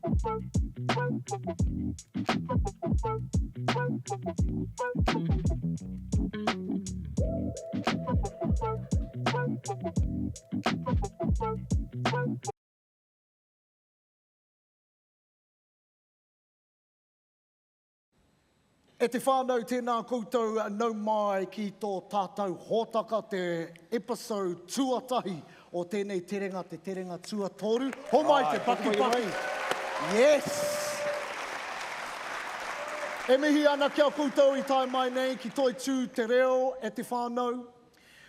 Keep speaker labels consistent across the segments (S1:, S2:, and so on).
S1: E te whānau tēnā koutou nau mai ki tō tātou hōtaka te episode tuatahi o tēnei terenga te terenga tuatoru. Homai te pakipaki! Yes! E mihi ana ki a koutou i tae mai nei ki Toitū Te Reo e te whānau.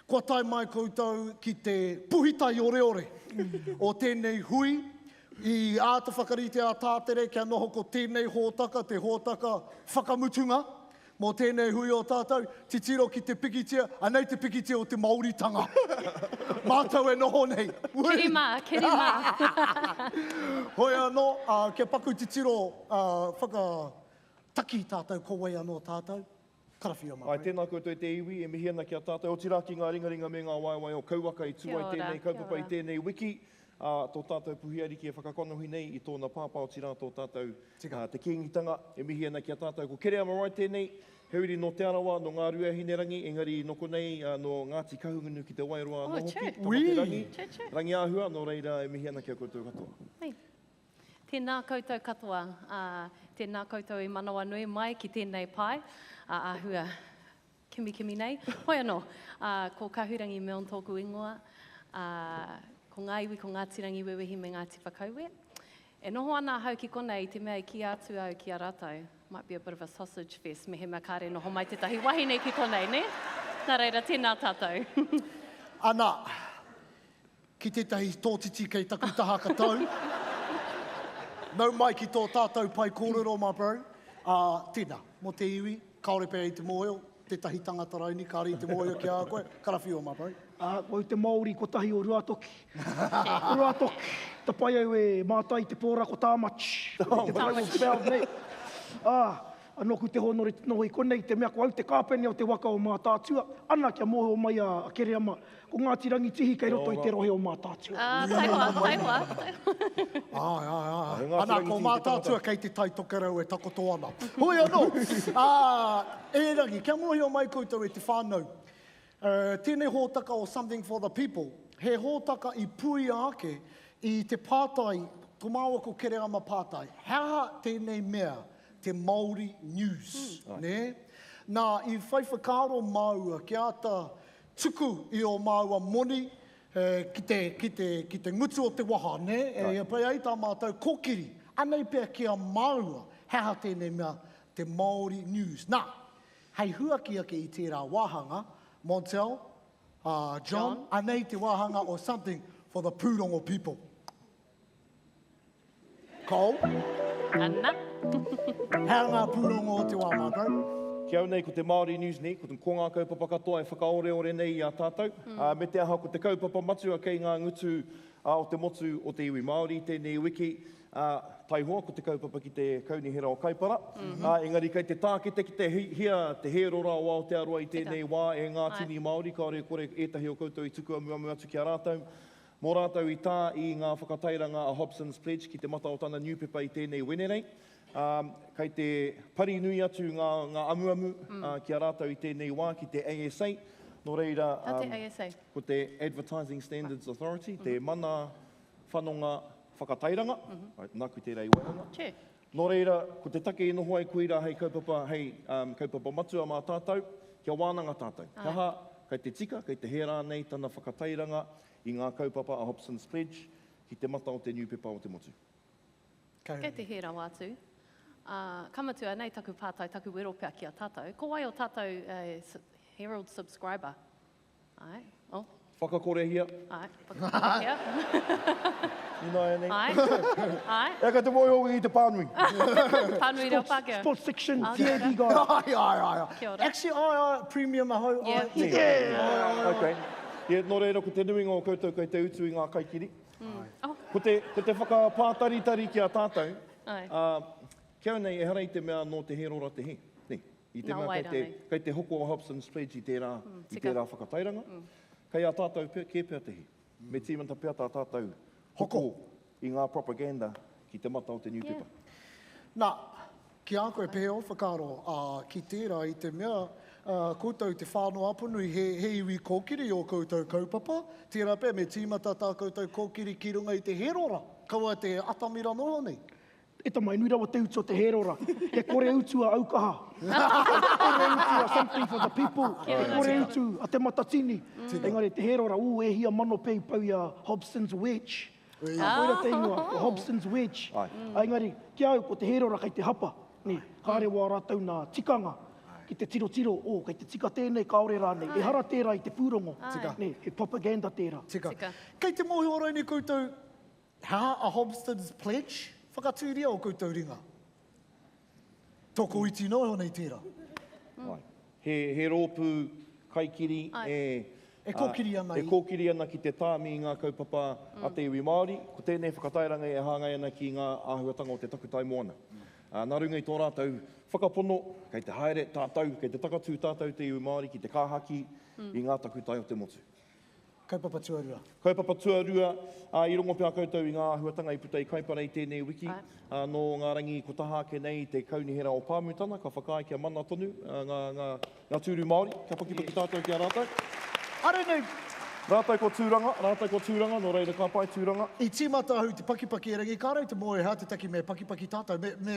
S1: Kua tae mai koutou ki te puhi taioreore o tēnei hui I āta whakarite a Tātere kia noho ko tēnei hōtaka te hōtaka whakamutunga mō tēnei hui o tātou, titiro ki te pikitia, anei te pikitia o te Māoritanga. Mātou e noho nei.
S2: Kiri mā, kiri mā.
S1: Hoi anō, kia paku titiro whakataki tātou ko wai anō tātou. Karawhiua
S3: mātou. Āe, tēnā koutou e te iwi, e mihi ana ki a tātou, otirā ki ngā ringaringa me ngā waewae o Kauwaka i tū ai tēnei kaupapa i tēnei wiki, ā, tō tātou Puhi Ariki e whakakanohi nei i tōna pāpā, otirā tō tātou, te Kīngitanga, e mihi ana ki a tātou. Ko Kereama Wright tēnei, he uri nō Te Arawa, nō Ngāruahinerangi, engari nō konei, nō Ngāti Kahungunu ki Te Wairoa anō hoki, Tamaterangi, Rangiāhua, nō reira e mihi ana ki a koutou katoa.
S2: Tēnā koutou katoa, ā, tēnā koutou i manawanui mai ki tēnei pae, ā, āhua kimikimi nei. Hoi anō, ā, ko Kahurangi Milne tōku ingoa, ā, ko ngā iwi ko Ngāti Rangiwewehi me Ngāti Whakaue. E noho ana ahau ki konei i te mea i kīia atu au ki a rātou, might be a bit of a sausage fest mehemea kāre noho mai tētahi wahine ki konei, nē? Nā reira, tēnā tātou.
S1: Ana, Ki tētahi tōtiti kei taku taha ka tau. Nau mai ki tō tātou pae kōrero, my bro. Ā, tēnā, mō te iwi, kāore pea i te mōhio, tētahi tangata raini kāore i te mōhio ki a koe, karawhiua, my bro.
S4: Ā, ko au te Māori kotahi o Ruatoki. Ruatoki, tapai au e Mātai te pōra ko Tāmati. Te Tāmati. Nei. Ā, nōku te hōnore te noho i konei, te mea ko au te kāpene o te waka o Mātaatua, ana kia mōhio mai a Kereama, Ko Ngāti Rangitihi kei roto i te rohe o Mātaatua.
S2: Ā, taihoa, taihoa, taihoa.
S1: Āe, āe, āe. Ana, ko Mātaatua kei Te Tai Tokerau e takoto ana. Hoi anō, ā, erangi, kia mōhio mai koutou e te whānau, tēnei hōtaka o Something for the People, he hōtaka i puia ake i te pātai, ko māua ko Kereama pātai, he aha tēnei mea te Māori News, nē? Nā, i whai whakaaro māua kia āta Tuku i ō māua moni ki te, ki te, ki te ngutu o te waha, nē, e pai ai tā mātou kōkiri. Anei pea ki a māua, he aha tēnei mea, te Māori News. Nā, hei huaki ake i tērā wāhanga, Montel, ā, John, anei te wāhanga o Something for the Pūrongo People. Cole.
S2: Ana.
S1: He aha ngā pūrongo o te wā, my bro?
S3: Ki au nei ko te Māori News nei, ko ko ngā kaupapa katoa e whakaoreore nei i a tātou, ā, me te aha ko te kaupapa matua kei ngā ngutu ā, o te motu o te iwi Māori tēnei wiki, ā, taihoa ko te kaupapa ki te Kaunihera o Kaipara, ā, engari kei te tāketeketehia te hērora o Aotearoa i tēnei wā e ngā tini Māori, kāore e kore ētahi o koutou i tuku amuamu atu ki a rātou. Mō rātou i tā i ngā whakatairanga a Hobson's Pledge ki te mata o tana niupepa i tēnei Wenerei, ā, kei te pari nui atu ngā, ngā amuamu ki a rātou i tēnei wā ki te ASA, nō reira,
S2: Nā te ASA.
S3: ko te Advertising Standards Authority, te mana whanonga whakatairanga, nāku tērā i waihanga.
S2: Che.
S3: Nō reira, ko te take i noho ai koirā hei kaupapa, hei kaupapa matua mā tātou, kia wānanga tātou. He aha, kei te tika, kei te hē rānei tana whakatairanga i ngā kaupapa a Hobson's Pledge ki te mata o te niupepa o te motu.
S2: Kei te hē rawa atu. Ā, ka mutu, anei taku pātai, taku wero pea ki a tātou. Ko wai o tātou Herald subscriber? Āe. Oh.
S3: Whakakorehia.
S2: Āe, whakakorehia.
S3: Ināianei.
S2: Āe, āe.
S3: Ea kei te mōhio koe ki te pānui.
S2: Pānui reo Pākehā.
S4: Sports section, TAB guy.
S1: Āe, āe, āe.
S2: Kia ora.
S1: Actually, āe, āe, premium ahau, āe.
S2: Yeah.
S3: Yeah. Āe, āe, āe. Okay. Yeah, nō reira, ko te nuinga o koutou kei te utu i ngā kaikiri.
S2: Oh.
S3: Ko te, ko te whakapātaritari ki a tātou,
S2: Āe.
S3: ā, ki au nei, ehara i te mea nō te hērora te hē. Nē. I te mea kei te, kei te hoko a Hobson's Pledge i tērā, i tērā whakatairanga, kei a tātou pea, kē pea te hē. Me tīmata pea tā tātou hoko i ngā propaganda. ki te mata o te niupepa.
S1: Nā, ki a koe, pēhea ō whakaaro, ā, ki tērā i te mea, ā, koutou te whānau Apanui, he, he iwi kōkiri ō koutou kaupapa, tērā pea me tīmata tā koutou kōkiri ki runga i te hērora, kaua te atamira noa nei.
S4: E tama, he nui rawa te utu o te hērora. He kore utu a Aukaha. He kore utu a Something for the People. He kore utu a Te Matatini. Engari te hērora, ū, e hia mano pea i pau i a Hobson's Wedge. Koira te ingoa, ko Hobson's Wedge. Engari, ki a au, ko te hērora kei te hapa. Nē, kāre wā rātou nā tikanga ki te tirotiro, ō, kei te tika tēnei, kāore rānei. Ehara tērā i te pūrongo. Nē, he propaganda tērā.
S1: Tika. Kei te mōhio rainei koutou He aha a Hobson's Pledge? Whakatūria ō koutou ringa. Tokoiti noa iho nei tērā.
S3: Āe. He, he rōpū kaikiri e,
S1: E kōkiri ana
S3: i. E kōkiri ana ki te tāmi i ngā kaupapa a te iwi Māori. Ko tēnei whakatairanga e hāngai ana ki ngā āhuatanga o te takutai moana. Ā, nā runga i tō rātou whakapono, kei te haere tātou, kei te takatū tātou te iwi Māori ki te kāhaki i ngā takutai o te motu.
S1: Kaupapa tuarua.
S3: Kaupapa tuarua, ā, i rongo pea koutou i ngā āhuatanga i puta i Kaipara i tēnei wiki, ā, nō ngā rangi ko taha ake nei te Kaunihera o Pāmutana, ka whakaae kia mana tonu ngā, ngā, ngā tūru Māori, kia pakipaki tātou ki a rātou.
S1: Are nei!
S3: Rātou ko Tūranga, rātou ko Tūranga, nō reira ka pai Tūranga.
S1: I tīmata ahau te pakipaki erangi, kāre au te mōhio hea te taki me pakipaki tātou, me, me,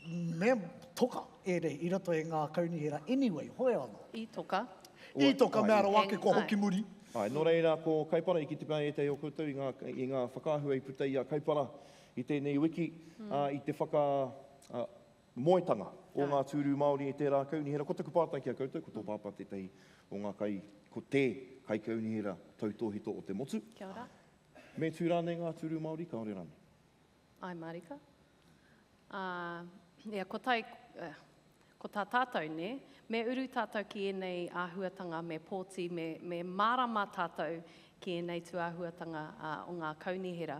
S1: Me toka ēnei i roto i ngā kaunihera anyway, hoi anō.
S2: I toka.
S1: I toka mea rawa ake kua hoki muri.
S3: Āe, nō reira ko Kaipara i kite pea ētahi o koutou i ngā, i ngā whakaahua i puta i a Kaipara i tēnei wiki, ā, i te whaka, ā, moetanga o ngā tūru Māori i tērā kaunihera. Ko taku pātai ki a koutou, ko tō pāpā tētahi o ngā kai, ko te kaikaunihera tautōhito o te motu.
S2: Kia ora.
S3: Me tū rānei ngā tūru Māori, kāore rānei?
S2: Āe mārika. Ā, ia, ko tai, ko tā tātou, nē, me uru tātou ki ēnei āhuatanga, me pōti, me, me mārama tātou ki ēnei tūāhuatanga ā, o ngā kaunihera.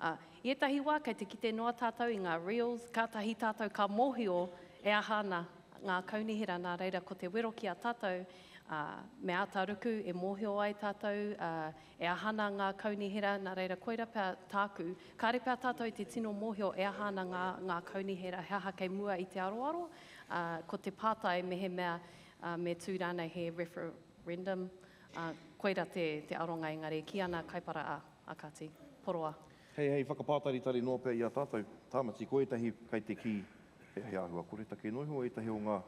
S2: Ā, i ētahi wā kei te kite noa tātou i ngā reels, kātahi tātou ka mōhio e aha ana ngā kaunihera, nā reira ko te wero ki a tātou, ā, me āta ruku e mōhio ai tātou, ā, E aha ana ngā kaunihera, nā reira koira pea tāku, kāre pea tātou i te tino mōhio e aha ana ngā, ngā kaunihera, he aha kei mua i te aroaro, ā, ko te pātai mehemea, ā, me tū rānei he referendum, ā, koira te, te aronga engari kī ana Kaipara ā, ā kāti, poroa.
S3: Hei, hei whakapātaritari noa pea i a tātou, Tāmati, ko ētahi kei te kī He āhua koretake noa iho ētahi o ngā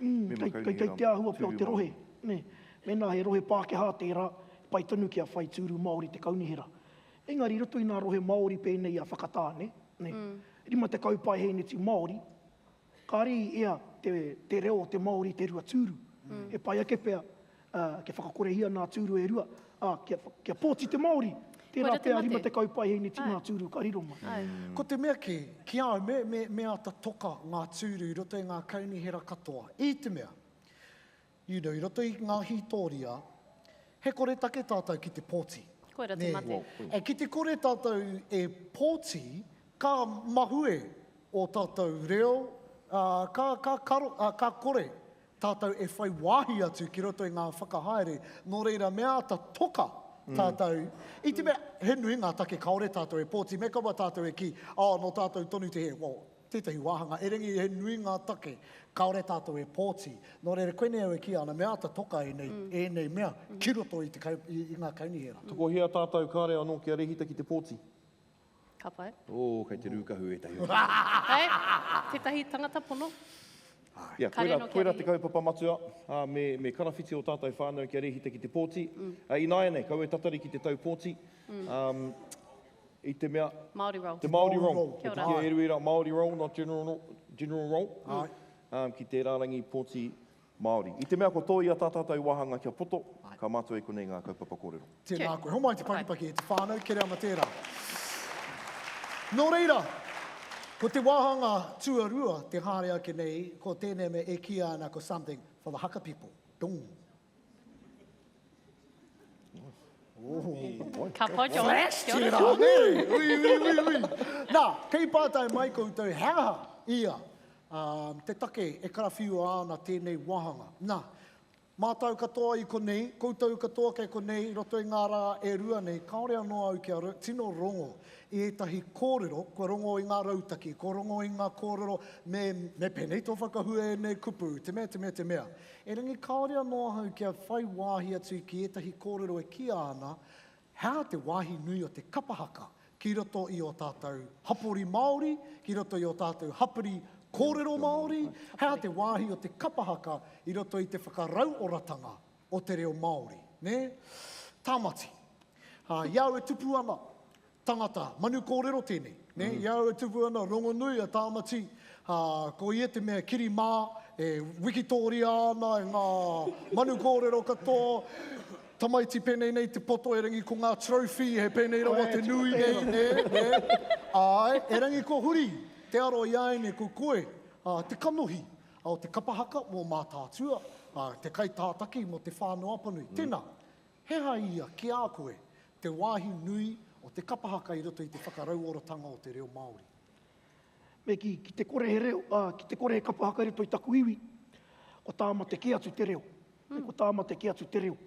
S3: mema
S4: kaunihera Kei te āhua pea o te rohe, nē. Mēnā he rohe Pākehā tērā, he pai tonu kia whai tūru Māori te kaunihera. Engari i roto i ngā rohe Māori pēnei i a Whakatāne, nē, 50 paehēneti Māori, kāre i ea te, te reo o te Māori te rua tūru. He pai ake pea ā, kia whakakorehia ngā tūru e rua, ā, kia, kia pōti te Māori, tērā pea 50 paehēneti ngā tūru ka riro mai.
S1: Ko te mea kē, ki a au, me, me, me āta toka ngā tūru i roto i ngā kaunihera katoa, i te mea, you know, i roto i ngā hītōria, he koretake tātou ki te pōti.
S2: Koira te mate.
S1: Nē. Ki te kore tātou e pōti, ka mahue ō tātou reo, ā, ka, ka karo, ā, ka kore tātou e whai wāhi atu ki roto i ngā whakahaere, nō reira me āta toka tātou, i te mea he nui ngā take kāore tātou e pōti, me kaua tātou e kī, oh, nō tātou tonu te hē, well, tētahi wāhanga, erangi he nui ngā take kāore tātou e pōti, nō reira koinei au e kī ana, me āta toka ēnei, ēnei mea ki roto i te kau, i, i ngā kaunihera.
S3: Tokohia tātou kāre anō kia rehita ki te pōti?
S2: Ka pai.
S3: Oh, kei te rūkahu ētahi o
S2: Hei, tētahi tangata pono.
S3: Ia, koira, koira te kaupapa matua, ā, me, me karawhiti o tātou whānau kia rēhita ki te pōti. Mm. Uh, ināianei, kaua e tatari ki te tau pōti. Mm. Um, i te mea...
S2: Māori roll.
S3: Te Māori roll. Kia ora. Te Eruera Māori roll, not general, general roll. Mm. Um, ki te rārangi pōti Māori. I te mea kua tōia tā tātou wāhanga kia poto, ka mātua i konei ngā kaupapa kōrero.
S1: Tēnā koe. Homai te pakipaki e te whānau, kereama tērā. Nō reira, ko te wāhanga tuarua te haere ake nei, ko tēnei mea e kīia ana ko something for the haka people. Dong.
S2: Ka pai, John.
S1: Flash tērā, nē? Ui, ui, ui, ui. Nā, kei pātai mai koutou he aha ia te take e karawhiua ana tēnei wāhanga. Nā, Mātou katoa i konei, koutou katoa kei konei i roto i ngā rā e rua nei, kāore anō au kia tino rongo i ētahi kōrero, kua rongo i ngā rautaki, kua rongo i ngā kōrero me, me pēnei tō whakahua ēnei kupu, te mea, te mea, te mea. Erangi kāore anō ahau kia whai wāhi atu ki ētahi kōrero e kīia ana, He aha te wāhi nui o te kapa haka ki roto i ō tātou hapori Māori, ki roto i ō tātou hapori kōrero Māori? He aha te wāhi o te kapa haka i roto i te whakarauoratanga o te reo Māori, nē? Tāmati. Ā, i a au e tupu ana, tangata, manu kōrero tēnei, nē? I a au e tupu ana, rongonui a Tāmati, ā, ko ia te mea kiri mā, e wikitōria ana e ngā manu kōrero katoa, Tamaiti pēnei nei te poto erangi ko ngā trophy he pēnei rawa te nui nei, nē, nē. Āe, erangi ko huri te aro i āianei ko koe, ā, te kanohi o te kapa haka mō Mātaatua, ā, te kaitātaki mō Te Whānau-a-Apanui. Tēnā, he aha ia ki a koe te wāhi nui o te kapa haka i roto i te whakarauoratanga o te reo Māori?
S4: Me kī, ki te kore he reo, ā, ki te kore he kapa haka i roto i taku iwi, kua tāmate kē atu te reo. Mm. Kua tāmate kē atu te reo.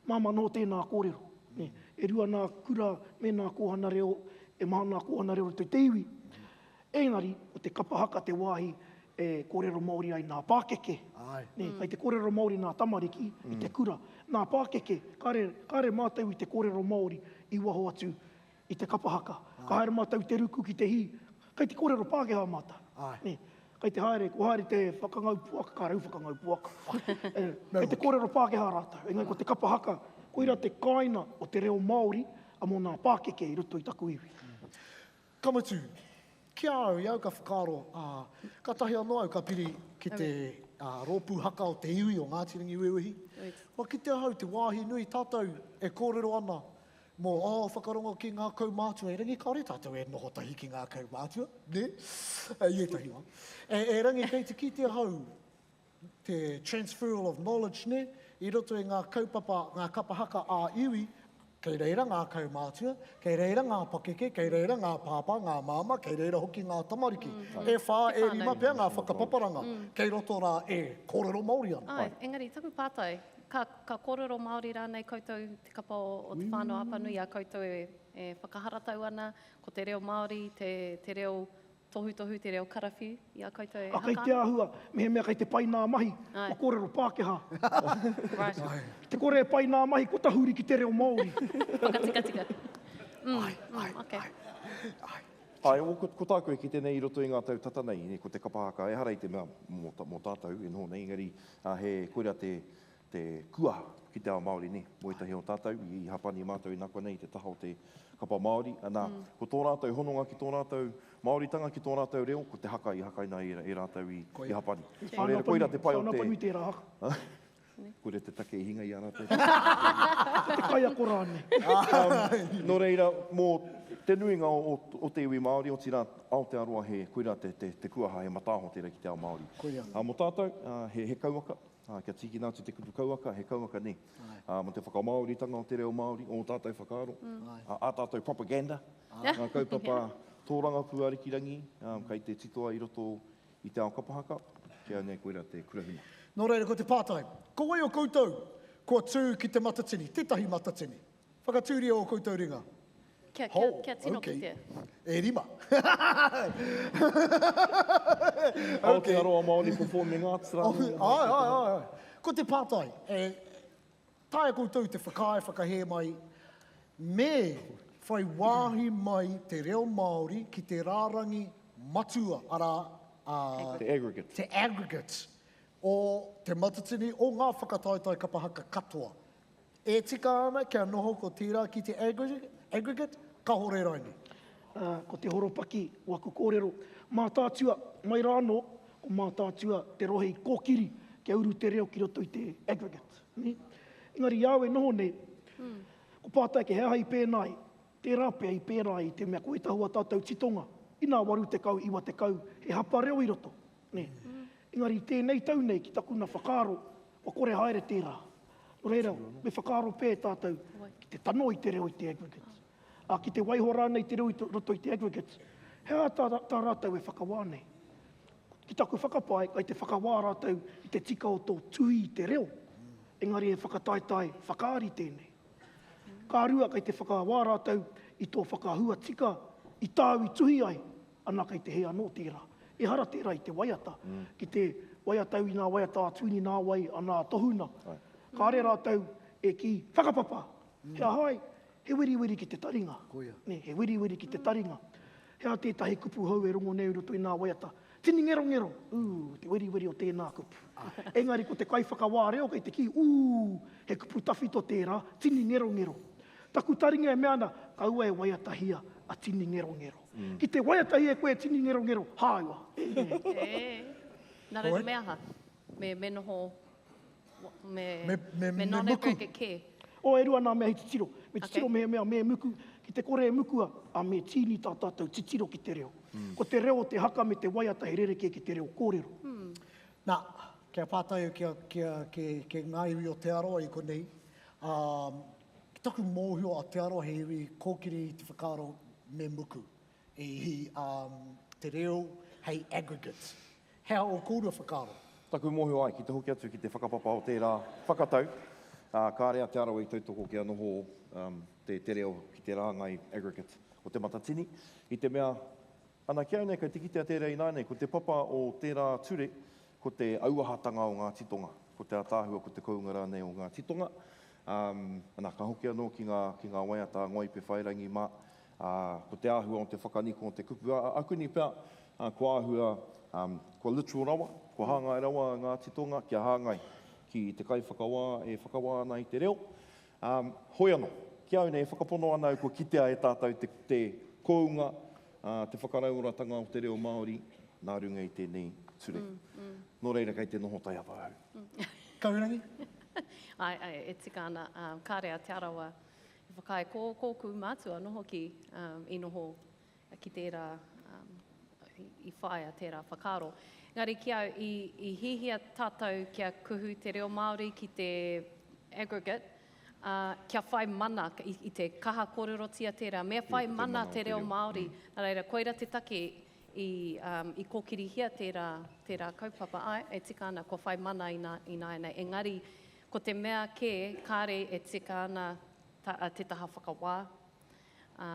S4: Māmā nō tēnā kōrero. Mm. E rua nā kura me nā kōhana reo, e maha nā kōhana reo roto i te iwi. Engari, ko te kapa haka te wāhi e kōrero Māori ai nā pākeke. Ai. Nē, mm. Kai te kōrero Māori nā tamariki mm. i te kura. Nā pākeke, kāre, kāre mātou i te kōrero Māori i waho atu i te kapa haka. Ka haere mātou i te ruku ki te hī. Kei te kōrero Pākehā mātou. Nē. Kei te haere, kua haere te whakangau puaka, ka rau whakangau puaka. Kei te kōrero Pākehā rātou. Engari ko te kapa haka, koira te kāina o te reo Māori a mō nā pākeke i roto i taku iwi.
S1: Ka mutu, ki a au, i a au ka whakaaro, ā, kātahi anō au ka piri ki te rōpū haka o te iwi o Ngāti Rangiwewehi. Kua kite ahau te wāhi nui tātou e kōrero ana Mō ō whakarongo ki ngā kaumātua, erangi kāore tātou e noho tahi ki ngā kaumātua, nē? I ētahi wā. E, erangi kei te kite ahau te transferal of knowledge, nē? I roto i ngā kaupapa, ngā kapa haka ā-iwi, kei reira ngā kaumātua, kei reira ngā pakeke, kei reira ngā pāpā, ngā māmā, kei reira hoki ngā tamariki. Mm. E whā, e rima pea ngā whakapaparanga mm. kei roto rā e kōrero Māori ana.
S2: Ai, engari, taku pātai, ka, ka kōrero Māori rānei koutou Te kapa o Te Whānau-a-Apanui a koutou e whakaharatau ana, ko te reo Māori, te, te reo tohutohu, te reo karawhiu i a koutou e
S4: haka ana. Kei te āhua, mehemea kei te pai nā mahi, kua kōrero Pākehā.
S2: Right.
S4: Ki te kore e pai nā mahi, kua tahuri ki te reo Māori.
S2: Whakatikatika. Mm, ai, mm, ai, okay.
S3: ai, ai. Ai, o, ko, ko tāku e kite nei i roto i ngā tau tata nei, nei, ko te kapa haka, ehara i te mea mō, mō tātou e noho nei, engari uh, he koira te, te kuaha ki te ao Māori, nē, mō ētahi o tātou, i Hapani mātou inakuanei i te taha o te kapa Māori, anā, ko tō rātou hononga ki tō rātou Māoritanga, ki tō rātou reo, ko te haka i hakaina e rātou i Hapani. Nō reira, koira te pai o te...
S4: Whānau tērā haka.
S3: Koira te take i hinga i a rātou.
S4: Ko te kaiako rānei.
S3: Nō reira, mō te nuinga o te iwi Māori, otirā Aotearoa, he, koira te kuaha, he mataaho tērā ki te ao Māori. Mō tātou, he kauaka, Ā, kia tīkina atu te kupu kauaka, he kauaka nē. Ā, mō te whakamāoritanga o te reo Māori, ō tātou whakaaro, ā, ā tātou propaganda, ngā kaupapa tōrangapū Arikirangi, ā, kei te titoa i roto i te ao kapa haka, ki au nei koirā te kura huna.
S1: Nō reira, ko te pātai, ko wai o koutou kua tū ki te matatini, tētahi matatini? Whakatūria ō koutou ringa.
S2: Kia, kia, kia tino okay. kitea.
S1: E rima.
S3: Aotearoa Māori Performing Arts rā.
S1: Ai, ai, ai, ai. Ko te pātai, e, taea koutou te whakaae, whakahē mai, me whai wāhi mai te reo Māori ki te rārangi matua, arā,
S3: a, te aggregate.
S1: Te aggregate o te matatini o ngā whakataetae kapa haka katoa. E tika ana kia noho ko tērā ki te aggregate, kahore raini.
S4: Ā, ko te horopaki o aku kōrero, Mātaatua, mai rā anō, ko Mātaatua te rohe i kōkiri kia uru te reo ki roto i te aggregate, nē? Engari i a au e noho nei, ko pātai ake, he aha i pēnā ai? Tērā pea i pērā ai i te mea ko ētahi o ā tātou titonga, inā 80, 90, he hapa reo i roto, nē? Engari i tēnei tau nei, ki taku na whakaaro, Kua kore haere tērā. Nō reira, me whakaaro pea e tātou ki te tano i te reo i te aggregates. Ā, ki te waiho rānei te reo i roto i te aggregates, he aha tā, tā rātou e whakawā nei? Ki taku whakapae, kei te whakawā rātou i te tika o tō tuhi i te reo. Engari he whakataetae whakaari tēnei. Ka rua kei te whakawā rātou i tō whakahua tika i tāu i tuhi ai, ana kei te hē anō tērā. Ehara tērā i te waiata. Ki te waiata au i ngā waiata a Tuini nāwai, ana a Tohuna. Kāre rātou e kī, Whakapapa! He aha ai? He weriweri ki te taringa. Nē, he weriweri ki te taringa. He aha tētahi kupu hou e rongo nei i roto i ngā waiata? Tini ngerongero! Ū, te weriweri o tēnā kupu. Engari ko te kaiwhakawā reo kei te kī, ū, he kupu tawhito tērā, tini ngerongero. Taku taringa e mea ana, kaua e waiatahia a tini ngerongero. Ki te waiatahia e koe e tini ngerongero, hāua! E!
S2: E! Nā reira me aha? Me, me noho Me, me, me, me non-aggregate kē.
S4: Oh, e rua nā mea hei titiro. Me titiro okay. mehemea me muku, ki te kore e mukua, a me tīni tā tātou titiro ki te reo. Mm. Ko te reo o te haka me te waiata he rerekē ki te reo kōrero.
S1: Mm. Nā, kia pātai au kia, kia, ki, ki ngā iwi o Te Arawa i konei, um, ki taku mōhio a Te Arawa he iwi kōkiri i te whakaaro me muku i um, te reo hei aggregate. He aha ō kōrua whakaaro?
S3: Taku mōhio ai, ki te hoki atu ki te whakapapa o tērā whakatau, ā, kāre a Te Arawa i tautoko kia noho te te reo ki te rāngai aggregate o Te Matatini, i te mea, ana ki au nei, kei te kitea tērā ināianei, ko te papa o tērā ture, ko te auahatanga o ngā titonga, ko te ātaahua, ko te kounga rānei o ngā titonga, ā, ana, ka hoki anō ki ngā, ki ngā waiata a Ngoi Pewhairangi mā, ā, ko te āhua o te whakaniko o te kupu, ā, akuni pea, ā, kua āhua, ā, kua literal rawa, kua hāngai rawa ngā titonga kia hāngai ki te kaiwhakawā e whakawā ana i te reo. Ā, hoi anō, ki a au nei, e whakapono ana au kua kitea e tātou te, te kounga, ā, te whakarauoratanga o te reo Māori nā runga i tēnei ture. Nō reira kei te noho taiapa au.
S1: Kahurangi?
S2: Āe, āe, e tika ana, ā, kāre a Te Arawa I whakaae ko kōku mātua anō hoki i noho ki tērā, i whāia tērā whakaaro. Engari ki au, i, i hihia tātou kia kuhu te reo Māori ki te aggregate, ā, kia whai mana i, i te kaha kōrerotia tērā, me whai mana te reo Māori. Nā reira, koira te take i, um, i kōkirihia tērā, tērā kaupapa. Āe, e tika ana, kua whai mana inā, ināianei. Engari, Ko te mea kē, kāre e tika ana ta, te taha whakawā. Ā,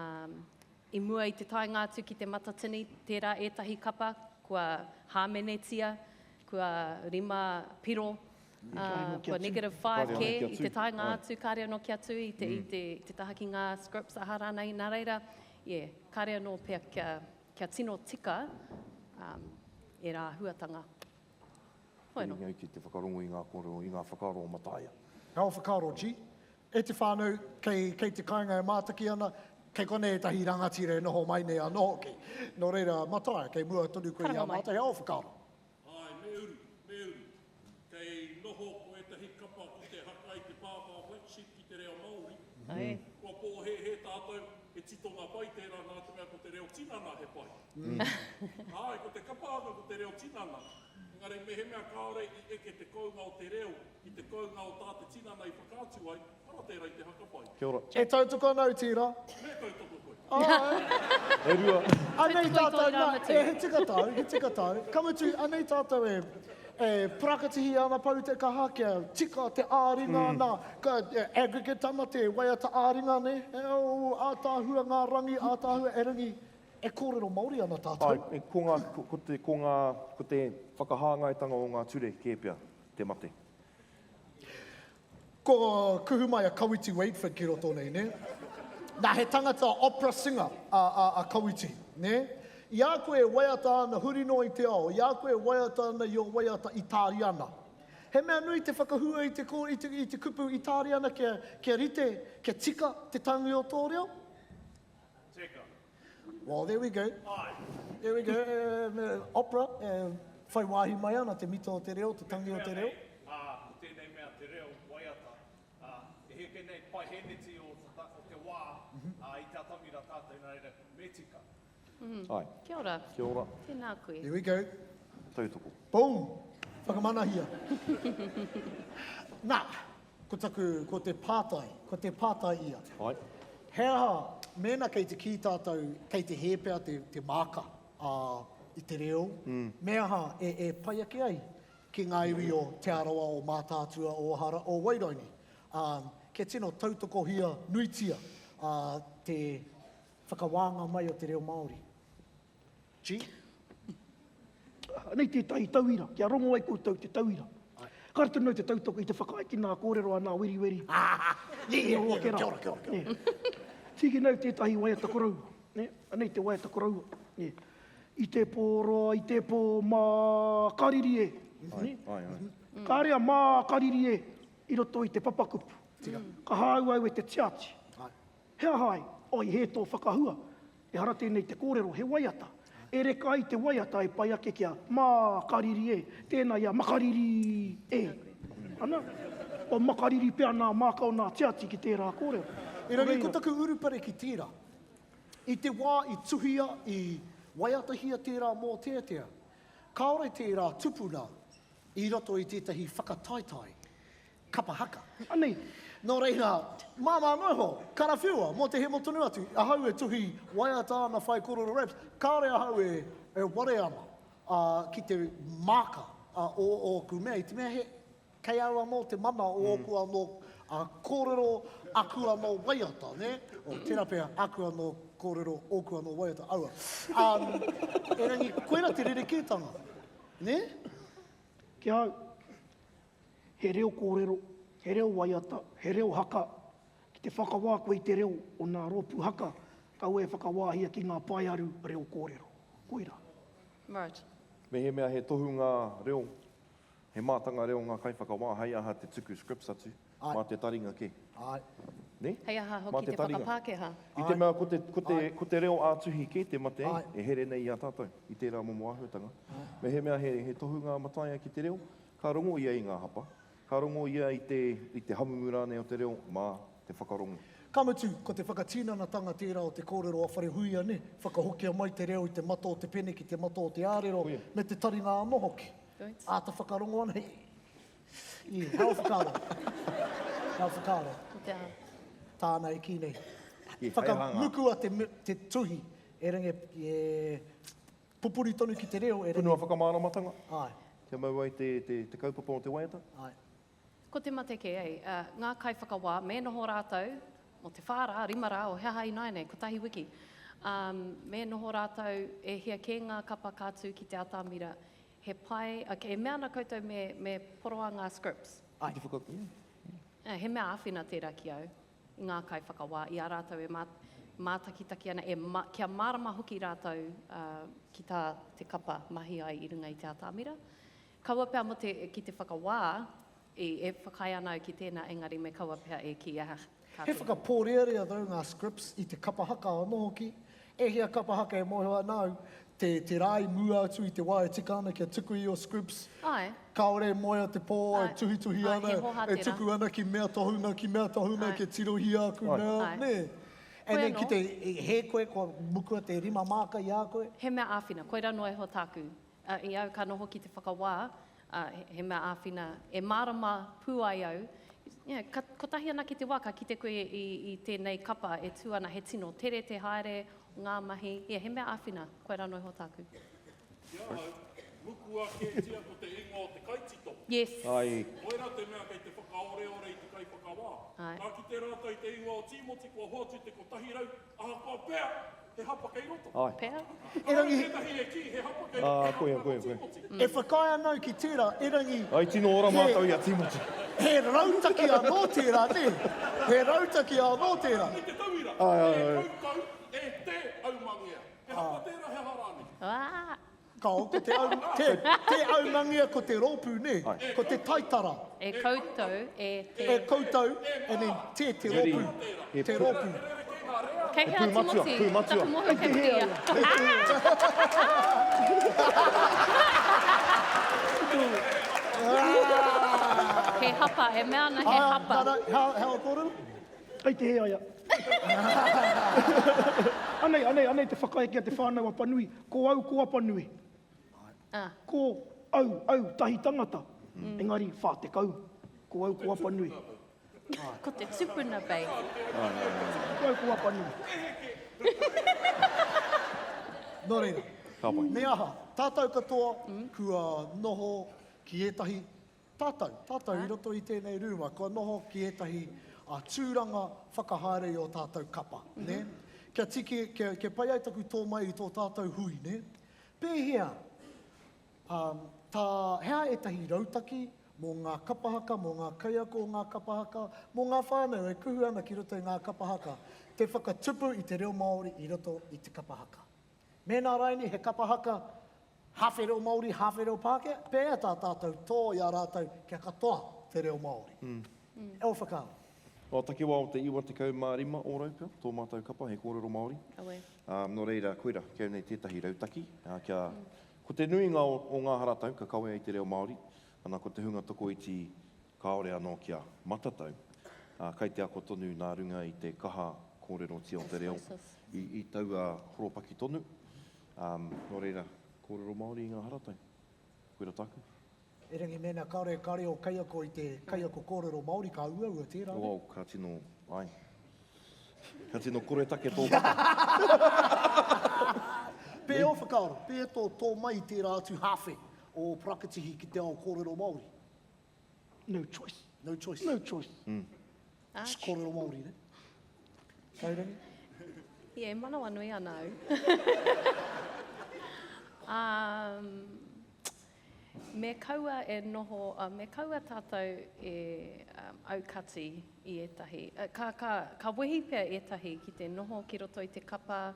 S2: i mua i te taenga atu ki Te Matatini, tērā ētahi kapa kua hāmenetia, kua rima piro, ā, kua negative five kē i te taenga atu, kāre anō kia tū i te, i te, i te taha ki ngā scripts aha rānei. Nā reira, yeah, kāre anō pea kia, kia tino tika, ā, ērā āhuatanga.
S3: Hoi anō. Au ki te whakarongo i ngā kōrero, i ngā whakaaro o Mataia.
S1: Ngā whakaaro, G. E te whānau, kei, kei te kāinga e mātaki ana, kei konei ētahi rangatira e noho mai nei anō hoki. Nō reira, Mataia, kei mua tonu koe i a mātou, he ō whakaaro?
S5: Āe, me uru, me uru. Kei noho ko ētahi kapa ki te haka i te pāpā Black Sheep ki te reo Māori. Kua pōhēhē tātou, he titonga pai tērā nā te mea ko te reo tinana he pai. Āe, ko te kapa haka ko te reo tinana. Engari mehemea kāore i eke te kounga o te reo i te kounga o tā te tinana i whakaatu ai, ara tērā i te haka pai.
S3: Kia ora.
S1: E tautoko ana au tērā.
S5: Me tautoko koe.
S1: Āe.
S3: E rua.
S1: Anei tātou, nā, e, he tika tāu, he tika tāu. Ka mutu, anei tātou e, e parakatihi ana pau te kaha kia tika te ā-ringa, nā, ka, e, aggregate ana te waiata ā-ringa, nē? E, oh, ātaahua ngā rangi, ātaahua, erangi, E kōrero Māori ana tātou.
S3: Āe, ko ngā, ko te, ko ngā, ko te whakahāngaitanga o ngā ture kē pea te mate.
S1: Ko kuhu mai a Kawiti Waetford ki roto nei, nē? Nā, he tangata opera singer a, a, a Kawiti, nē? I a koe e waiata ana huri noa i te ao, i a koe e waiata ana i ō waiata Itāriana, he mea nui te whakahua i te, i te, i te kupu Itāriana kia, kia rite, kia tika te tangi o tō reo?
S5: Tika.
S1: Well, there we go.
S5: Aye.
S1: There we go. Uh, opera, uh, whai wāhi mai ana te mita o te reo, te tangi o te reo.
S5: Ā, ko tēnei mea te reo waiata, ā, e heke nei paiheneti o, o te wā, ā, i te atamira tātou, nā reira, me tika.
S3: Aye.
S2: Kia ora.
S3: Kia ora.
S2: Tēnā koe.
S1: Here we go.
S3: Tautoko.
S1: Boom! Whakamanahia. Nā, Ko taku, ko te pātai, ko te pātai ia.
S3: Āe.
S1: He aha, mēnā kei te kī tātou, kei te hē pea te, te māka, ā, i te reo, me aha e, e pai ake ai? ki ngā iwi o Te Arawa, o Mātaatua, o Ohara, o Wairaini, ā, kia tino tautokohia nuitia te whakawānga mai o te reo Māori. G.
S4: Anei tētahi tauira, kia rongo ai koutou te tauira. Kāre tonu au te tautoko i te whakaae ki nā kōrero a nā Weriweri.
S1: Kia ora, kia ora, kia ora.
S4: Tīkina au tētahi waiata koroua. Anei te waiata koroua. I te pō roa, i te pō mākariri e. Kāre a mākariri e i roto i te papakupu. Ka hāua au e te tiati. He aha ai? Oi, hē tō whakahua. Ehara tēnei te kōrero, he waiata. E reka ai te waiata e pai ake kia mākariri e, tēnā i a makariri e. Ana, kua makariri pea nā māka o nā tiati ki tērā kōrero.
S1: Erangi, ko taku urupare ki tērā, i te wā i tuhia, i waiatahia tērā mōteatea, kāore tērā tupuna i roto i tētahi whakataetae kapa haka.
S4: Anei.
S1: Nō reira, māmā noa iho, karawhiua, mō te hemo tonu atu, ahau e tuhi waiata ana whaikōrero raps, kāore ahau e, e ware ana ā, ki te māka ā, o ōku mea, i te mea he, kei au anō te mana o ōku anō ā, kōrero, aku anō waiata, nē? O, tērā pea, aku anō kōrero, ōku anō waiata, aua. Ā, erangi, koira te rerekētanga, nē?
S4: Ki a au, He reo kōrero, he reo waiata, he reo haka. Ki te whakawā koe i te reo o nā rōpū haka, kaua e whakawāhia ki ngā paearu reo kōrero. Koirā.
S2: Right.
S3: Mehemea he tohunga reo, he mātanga reo ngā kaiwhakawā, hei aha te tuku scripts atu, mā te taringa kē.
S1: Āe.
S3: Nē?
S2: Hei aha
S3: Mā
S2: hoki
S3: te
S2: te
S3: taringa.
S2: whakapākehā.
S3: I te mea ko te, ko te, ko te reo ā-tuhi kē te mate e here nei i a tātou, i tērā momo āhuatanga. Mehemea he, he tohunga a Mataia ki te reo, Ka rongo ia i ngā hapa, ka rongo ia i te, i te hamumu rānei o te reo mā te whakarongo.
S1: Ka mutu, ko te whakatinanatanga tērā o te kōrero a Wharehuia, nē, whakahokia mai te reo i te mata o te pene ki te mata o te ārero, me te taringa anō hoki. Āta whakarongo ana, i, hea o whakaaro? Hea o whakaaro?
S2: Ko te aha?
S1: Tāna e kī nei. Whakamukua te, te tuhi, erangi e, Pupuri tonu ki te reo e rangi.
S3: Punua whakamāramatanga.
S1: Āe.
S3: Kia mau ai te, te, te kaupapa o te waiata.
S1: Āe.
S2: Ko te mate kē, ei, ngā kaiwhakawā, me noho rātou, mō te whā rā, rima rā, o he aha ināianei, kotahi wiki, um, me noho rātou, e hia kē ngā kapa ka tū ki te atamira, he pai, okay, e mea ana koutou me, me poroa ngā scripts.
S1: Āe.
S3: Te whaka, yeah,
S2: yeah. He mea āwhina tērā ki au. i ngā kaiwhakawā, i a rātou e mātakitaki ana, e kia mārama hoki rātou ki tā te kapa mahi ai i runga i te atamira. Kaua pea mō te, ki te whakawā, e, e whakaae ana au ki tēnā, engari me kaua pea e kī, ah, ka
S1: He
S2: tēnā.
S1: whakapōrearea though ngā scripts i te kapa haka anō hoki. E hia kapa haka e mōhio ana au, te, te rā i mua atu i te wā e tika ana kia tuku i ō scripts,
S2: Āe.
S1: Kāore e moea te pō, e
S2: Āe.
S1: tuhituhi
S2: Āe,
S1: ana,
S2: he hoha
S1: e
S2: tērā.
S1: tuku ana ki mea tohunga, ki mea tohunga,
S2: Āe.
S1: kia tirohia aku
S3: Āe.
S1: mea,
S2: Āe.
S1: nē.
S2: Koe
S1: And then ki
S2: anō.
S1: te hē koe, kua mukua te rima māka i a koe.
S2: He mea āwhina, koirā noa iho tāku. Ā, i au ka noho ki te whakawā, ā, he mea āwhina e mārama pū ai au, yeah, ka, kotahi anake te wā ka kite koe i, i tēnei kapa e tū ana, he tino tere te haere o ngā mahi, yeah, he mea āwhina, koirā noa iho tāku.
S5: Ki ahau, mukua kētia ko te ingoa o te kaitito.
S2: Yes.
S3: Ai.
S5: Koirā te mea kei te whakaoreore i te kaiwhakawā.
S2: Ai.
S5: Ka kite rātou i te ingoa o Tīmoti kua hoatu te 100, ahakoa pea, he hapa kei roto.
S3: Ai.
S2: Pea.
S5: Kāore tētahi e kī he hapa kei roto,
S3: Ā,
S5: nā
S3: koia,
S5: te
S3: koia,
S5: mea ko
S3: koia.
S5: Tīmoti.
S1: E whakaae ana au ki tērā, erangi
S3: Ai, tino ora
S1: he,
S3: mātou i a Tīmoti.
S1: he rautaki anō tērā, nē? He rautaki anō tērā.
S5: Nei te tauira,
S3: Ai, ai,
S5: e
S3: ai.
S5: koutou, e te aumangea. He hapa tērā, he aha rānei?
S2: Ah!
S1: Ka o, ko te au, te, te aumangea ko te rōpū, nē? Ko te taitara.
S2: E koutou, e te.
S1: E koutou, and then te te rōpū. Te rōpū.
S2: Kei hea
S3: Pū matua,
S2: Timoti?
S3: pū matua.
S2: Taku mohi kei te ia. He hapa, e mea ana he hapa.
S1: Nana, how, how kōrero?
S4: Kei te hē aia. Anei, anei, anei te whakaeke a Te Whānau Apanui, ko au ko Apanui. Ko au, au, tahi tangata, engari 40. Ko au ko Apanui.
S2: Ko te tupuna, babe.
S4: Ko au ko Apanui.
S1: Nō reira, me aha, tātou katoa kua noho. ki ētahi tātou, tātou i roto i tēnei rūma, kua noho ki ētahi tūranga whakahaere i ō tātou kapa, nē? Kia tiki, kia, kia pai ai taku tō mai i tō tātou hui, nē? Pēhea, um, tā, he aha ētahi rautaki mō ngā kapa haka, mō ngā kaiako o ngā kapa haka, mō ngā whānau e kuhu ana ki roto i ngā kapa haka, te whakatupu i te reo Māori i roto i te kapa haka? Mēnā raini he kapa haka hāwhe reo Māori, hāwhe reo Pākehā, pēhea tā tātou tō i a rātou kia katoa te reo Māori? E ō whakaaro?
S3: Nō takiwā o te 95 ōrau pea tō mātou kapa he kōrero Māori.
S2: Awe.
S3: Ā, nō reira, koira, kia nei tētahi rautaki, ā, kia, ko te nuinga o, o ngā haratau ka kawea i te reo Māori, ana ko te hunga tokoiti kāore anō kia matatau, ā, kai te ako tonu nā runga i te kaha kōrerotia o te reo i, i taua horopaki tonu. Ā, nō reira, kōrero Māori i ngā haratau. Koira tāku.
S1: Erangi mēnā kāore, kāore ō kaiako i te kaiako kōrero Māori, ka uaua tērā, nē?
S3: Wow, ka tino, āe. Ka tino koretake tō kapa.
S1: Pēhea ō whakaaro, pēhea tō tō mai i tērā atu hāwhe o parakatihi ki te ao kōrero Māori?
S4: No choice.
S1: No choice.
S4: No choice.
S3: Mm.
S1: Just kōrero Māori, ne? Taurangi?
S2: Yeah, e manawanui ana au. um, me kaua e noho, uh, me kaua tātou e um, aukati i ētahi. Uh, ka, ka, ka wehi pea ētahi ki te noho ki roto i te kapa,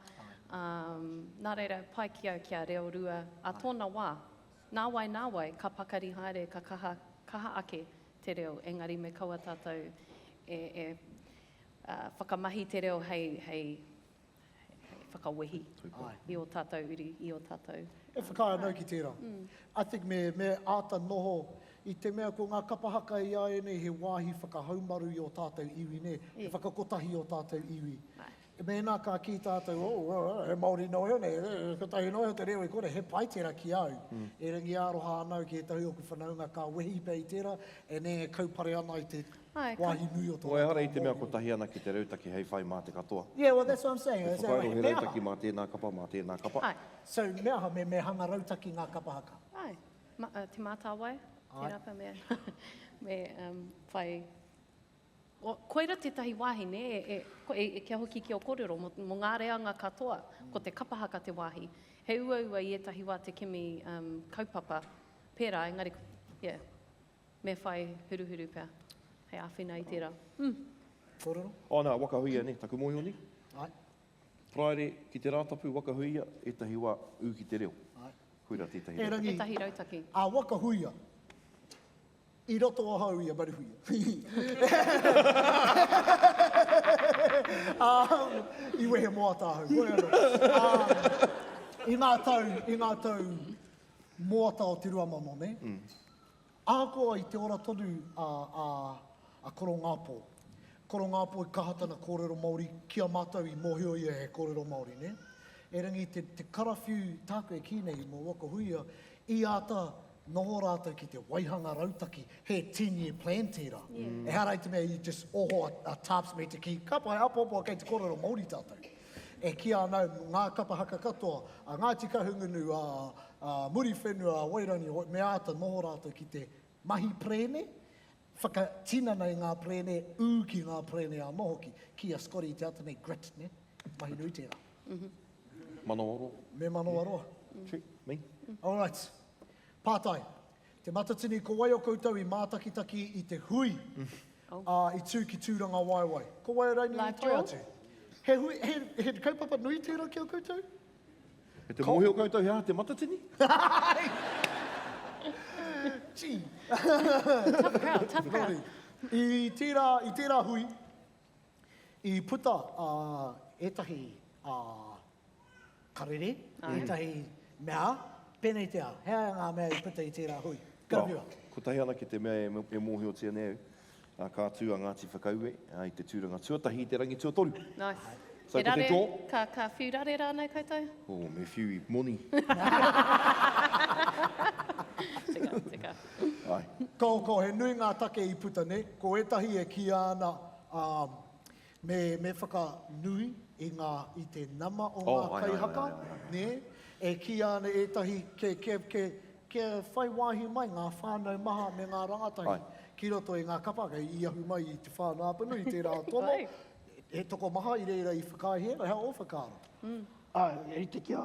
S2: um, nā reira, pai ki au kia reo rua a tōna wā. Nāwai, nāwai, ka pakari haere, ka kaha, kaha ake te reo, engari me kaua tātou e, e whakamahi te reo hei, hei, hei whakawehi i ō tātou uri, i ō tātou.
S1: E whakaae ana au ki tērā. I think me, me āta noho i te mea ko ngā kapa haka i āianei he wāhi whakahaumaru i ō tātou iwi, nē, he whakakotahi i ō tātou iwi. Mēnā ka kī tātou, oh, oh, oh, he Māori noa iho nei, eh, kotahi noa iho te reo i kore, he pai tērā ki au. Mm. Erangi aroha ana au ki ētahi o ku whanaunga ka wehi pea i tērā, e nē e kaupare ana i te
S2: Ai, ka...
S1: wāhi nui o tō
S3: Well, ehara i te mea kotahi anake te rautaki hei whai mā te katoa.
S1: Yeah, well, that's what I'm saying.
S3: He whakairo he rautaki mā tēnā kapa, mā tēnā kapa.
S2: Ai.
S1: So, me aha, me, me hanga rautaki ngā kapa haka?
S2: Ai. Ma, uh, te Mātāwai, tērā pea me, me um, whai Koira tētahi wāhi, nē, e, e, e, kia hoki ki ō kōrero, mō, mō ngā reanga katoa, ko te kapa haka te wāhi. He uaua i ētahi wā te kimi um, kaupapa pērā, engari, yeah, me whai huruhuru pea, hei āwhina i tērā. Mm.
S1: Kōrero?
S3: Oh, nā, waka huia, nē, taku mōhio nei.
S1: Ai.
S3: Paraire ki te Rātapu, waka huia, ētahi wā, ū ki te reo.
S1: Ai.
S3: Koira tētahi
S1: rautaki.
S2: Tētahi rautaki.
S1: A waka huia. I roto ahau i a Maruhuia. Um, i wehe moata ahau. Hoi anō. Um, I ngā tau, i ngā tau moata o te 2000, nē? Mm. Ahakoa i te ora tonu a, a, a Koro Ngāpō. Koro Ngāpō i kaha tana kōrero Māori ki a mātou i mōhio ia he kōrero Māori, nē? Erangi te, te karawhiu tāku e kī nei mō Waka Huia, i āta Noho rātou ki te waihanga rautaki, he ten year plan tērā. Ehara i te mea you just oho a, a Tarps me te kī, ka pai, apoapoa kei te kōrero Māori tātou. E kīa ana au, ngā kapa haka katoa, a Ngāti Kahungunu, a, a Muriwhenua, a Wairangi, me āta noho rātou ki te mahi perēne, whakatinana i ngā perēne, ū ki ngā perēne anō hoki. Kī a Scotty i te ata nei, grit, ne? Mahi nui tērā.
S3: Manawaroa.
S1: Me manawaroa.
S3: Check, me.
S1: All right. Pātai, Te Matatini, ko wai o koutou i mātakitaki i te hui ā, i tū ki Tūrangawaewae? Ko wai raini i tae atu? He hui, he, he kaupapa nui tērā ki a koutou?
S3: Kei te mōhio koutou he aha Te Matatini?
S1: Gee.
S2: Tough crowd, tough crowd.
S1: I tērā, i tērā hui, i puta ā, ētahi ā, Karere, ētahi mea, pēnei te ao. He aha ngā mea i puta i tērā hui? Karawhiua.
S3: Well, kotahi anake te mea e mōhiotia nei au, ka tū a Ngāti Whakaue i te tūranga tuatahi i te rangi tuatoru.
S2: Nice.
S3: So
S2: He
S3: ko te
S2: rare,
S3: draw.
S2: ka, ka whiu rare rānei koutou?
S3: Oh, me whiu i moni.
S2: Tika, tika.
S3: Ai.
S1: Ko, ko, he nui ngā take i puta, nē? Ko ētahi e kīia ana, um, Me, me whakanui i ngā, i te nama o ngā kaihaka, nē? E kīia ana ētahi, ke, ke, ke, Kia whai wāhi mai ngā whānau maha me ngā rangatahi ki roto i ngā kapa, kei i ahu mai i Te Whānau Apanui tērā tono, he tokomaha i reira i whakaaehia, he aha ō whakaaro?
S4: Āe, e rite ki a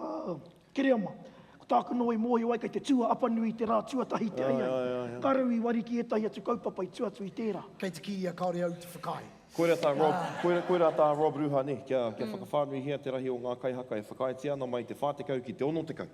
S4: Kereama. Ko tāku noa i mōhio ai kei te tū a Apanui i te rā tuatahi i te aiai. Ka rau i wari ki ētahi atu kaupapa i tua atu i tērā.
S1: Kei te kī ia kāore au i te whakaae.
S3: Koira tā Rob, koira, koira tā Rob Ruha, nē, kia, kia whakawhānuihia te rahi o ngā kaihaka e whakaaetia ana mai i te 40 ki te 60.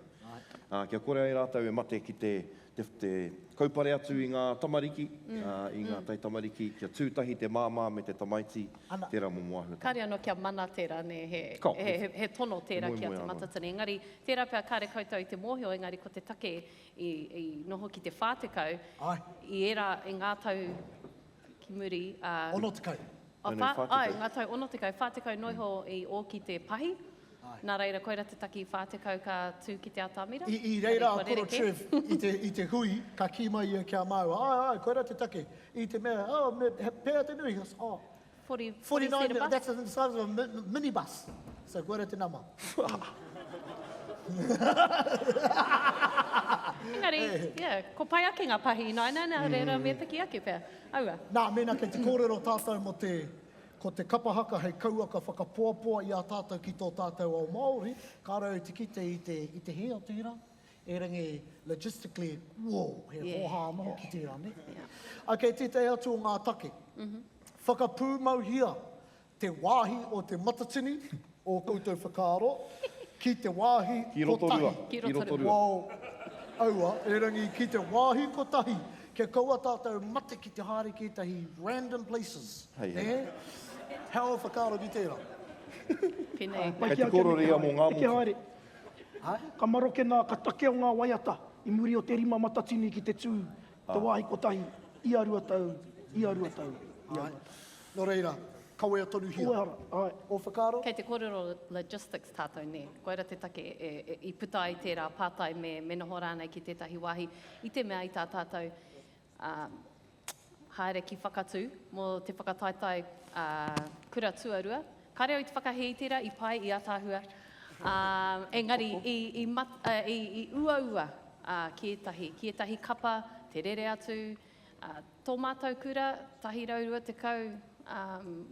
S3: Ā, kia kore ai rātou e mate ki te, te, te kaupare atu i ngā tamariki, ā, i ngā taitamariki, kia tū tahi te māmā me te tamaiti,
S2: Ana.
S3: tērā momo āhuatanga.
S2: Kāre anō kia mana tērā, nē, he,
S3: Kao,
S2: he,
S3: he,
S2: he tono
S3: he
S2: tērā ki a
S3: moemoeā
S2: Te
S3: anō.
S2: Matatini. Engari, tērā pea kāre koutou i te mōhio, engari ko te take i, i noho ki te 40,
S1: Āe.
S2: i ērā, i ngā tau ki muri, ā.
S1: 60.
S2: O,
S3: No, no,
S2: wha, āe,
S3: 40.
S2: ngā tau 60, 40 noa iho i ō ki te pahi, Nā reira, koira te taki 40 ka tū ki te atamira.
S1: I, i reira a Koro Trev i te, i te hui, ka kī mai ia ki a māua, āe, āe, koira te take. I te mea, oh, me, he pēhea te nui? Oh,
S2: 40, 40
S1: 49,
S2: seater bus.
S1: that's the size of a mi, minibus. So koira te nama.
S2: Engari, yeah, ko pai ake ngā pahi ināianei, nā reira me piki ake pea. Aua.
S1: Nā, mēnā kei te kōrero tātou mō te, Ko te kapa haka hei kauaka whakapoapoa i a tātou ki tō tātou ao Māori, kāre au te kite i te, i te hē o tērā, erangi logistically, whoa, he hōhā anō hoki tērā, nē? Ok, tētahi atu o ngā take. Whakapūmauhia te wāhi o Te Matatini, ō koutou whakaaro, ki te wāhi
S3: Ki Rotorua.
S1: kotahi.
S2: Ki Rotorua.
S1: Well, aua, erangi ki te wāhi kotahi, kia kaua tātou mate ki te haere ki ētahi random places,
S3: Hei,
S1: nē?
S3: hei.
S1: He aha ō whakaaro ki tērā?
S2: Pēnei.
S4: Pai
S3: Kei
S4: ki
S3: te
S4: a kia
S3: kōrero ia mō ngā
S4: eke
S3: motu.
S4: haere. Ka maroke nā, ka takeo ngā waiata i muri o te rima matatini ki te tū te wāhi kotahi ia 2 tau, ia 2 tau, ia 2 tau.
S1: Nō reira, kawea tonuhia.
S4: Kua ehara, āe.
S1: Ō whakaaro?
S2: Kei te kōrero logistics tātou, nē. Koira te take e, e, i puta ai tērā pātai me, me noho rānei ki tētahi wāhi i te mea i tā tātou ā, haere ki Whakatū mō te whakataetae ā, kura tuarua. Kāre au i te whakahē i tērā, i pai, i ātaahua. Ā, engari i, i, mat, ā, i, i uaua ā, ki ētahi, ki ētahi kapa te rere atu, Ā, tō mātou kura, 120